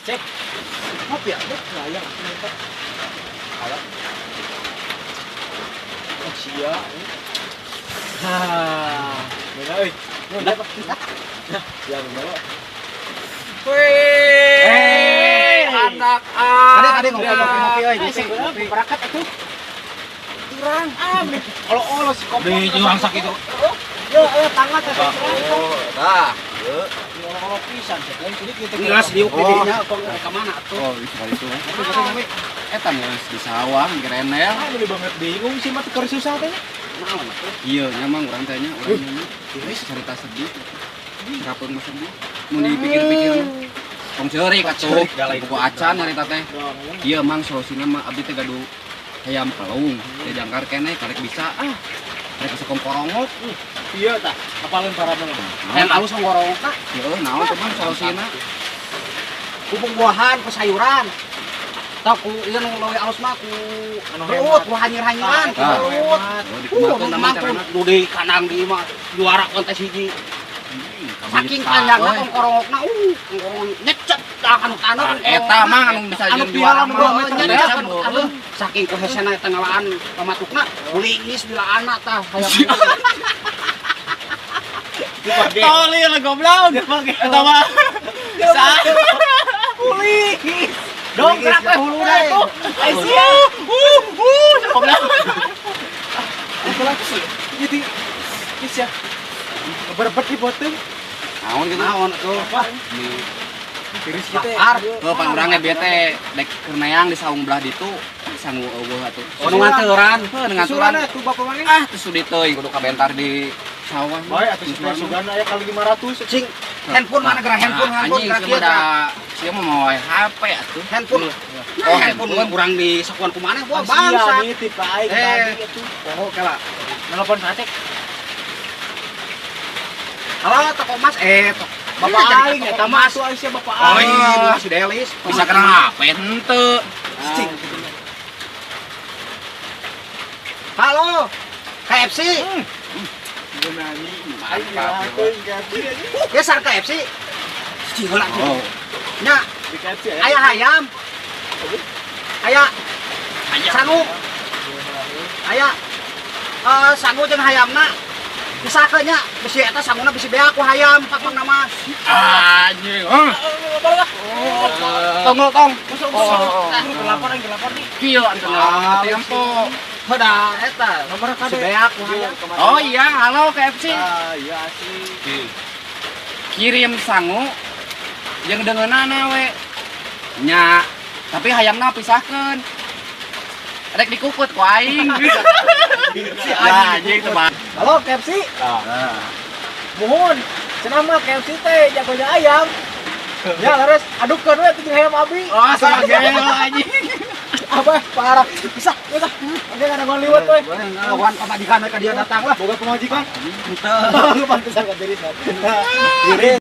Cek. Ngopi ya, layar mantap. Halo. Oh, sia. Hah, mana euy? Udah, ya, bener. Weh, anak. Kade kade ngopi ngopi ngopi euy, ngopi. Ngopi berakat atuh. Kurang. Ah, olo-olo si kompor. Di jurang sakit. Ya, ayo tangga teh. Oh, tah. Olo-olo pisan sih. Lain sini kita. Ngeras diuk di Oh. dinya kok ka mana atuh. Oh, bisa kali itu. Ngopi, ngopi. Eta geus di sawah gerenel. Ah, ini banget bingung sih mah keur susah teh. Naon atuh? Iya, nya mang urang teh nya, urang nya. Cerita sedih. Serapeun mah sedih. Mun dipikir-pikir mah. Tong ceurik atuh. Buku acan nyarita teh. Iya mang, solusina mah abdi teh gaduh hayam pelung. Teh jangkar keneh karek bisa ah. Karek bisa kongkorongok. Iya tah, apalin para mah. Hayam alus nggorongna. Heeh, naon tuh mang solusina? Ku buah-buahan, ku sayuran. Tah ku ieu nu leuwih alus mah ku Anu belut, hemat. Ku hanyir-hanyiran, ku Ah. belut. Oh, dikumakeun Mang mah tuh carana. nu di kandang di mah juara kontes hiji. Saking panjangna kongkorongokna, kongkorong nyecet dah anu tanah. Ah, eta mah anu bisa anu jeung juara piala nu mah. 2 meter Nyecet, anu tanah. Saking ku hesena eta ngalaan pamatukna, lingis dilaana tah hayam. Tolil goblok. Eta mah. Sa. Kulis. Dongkrak we huluna tuh. Ai sia. Goblok. Itulah jadi geus ya. Berbet di boteng. Naon gitu? Naon atuh? Apa? Tiris kita. Lapar. Heuh, pan urang ge bete dek keur neang di saung belah ditu, sangu eueuh atuh. Oh, nu nganteran. Heuh, nu ngaturan. Tuh bapak mana? Ah, teu sudi teuing kudu kabentar di sawah. Bae atuh si sugan aya kali 500. Cing, handphone mana geura handphone handphone Anjing, geura sia kieu mah da sia mah mau HP atuh. Handphone. Oh, Oh, handphone handphone. urang di sakuan ku maneh wah bangsa. Nitip ka aing Eh. tadi atuh. Poho kela. Nelpon sate. Halo, toko emas eh toko Bapak Jadi aing toko eta mah emas. atuh aing sia bapak Oh, aing. iya. Si Delis. Bisa kena HP henteu. Cing. Halo, KFC. Mantap. Geser KFC. Cing heula. Oh, Nya, Di KFC aya. aya hayam. Aya sangu. Aya sangu jeung hayamna. Pisahkeun nya, bisi eta sanguna bisi beak ku hayam pak nama. Anjing. Hah. Tong tong. Oh, lapar aing lapar nih. Kieu anu tempo. Heuda eta Nomor bisi kade. Beak ku hayam. Oh iya, halo KFC. Ah, iya sih. Kirim sangu jeung deungeunana we. Nya, tapi hayamna pisahkeun. Rek dikukut ku aing. Si Ya, anjing teu. Halo KFC. Mohon, cenah mah KFC teh jagonya ayam. Ya, harus adukeun we teh jeung hayam abi. Oh, sagel anjing. Apa parah. Bisa, bisa. Oke, kada liwat we. Ngelawan pamajikan ka dia datang lah. Boga pamajikan. Henteu. Pantesan ka diri. Diri.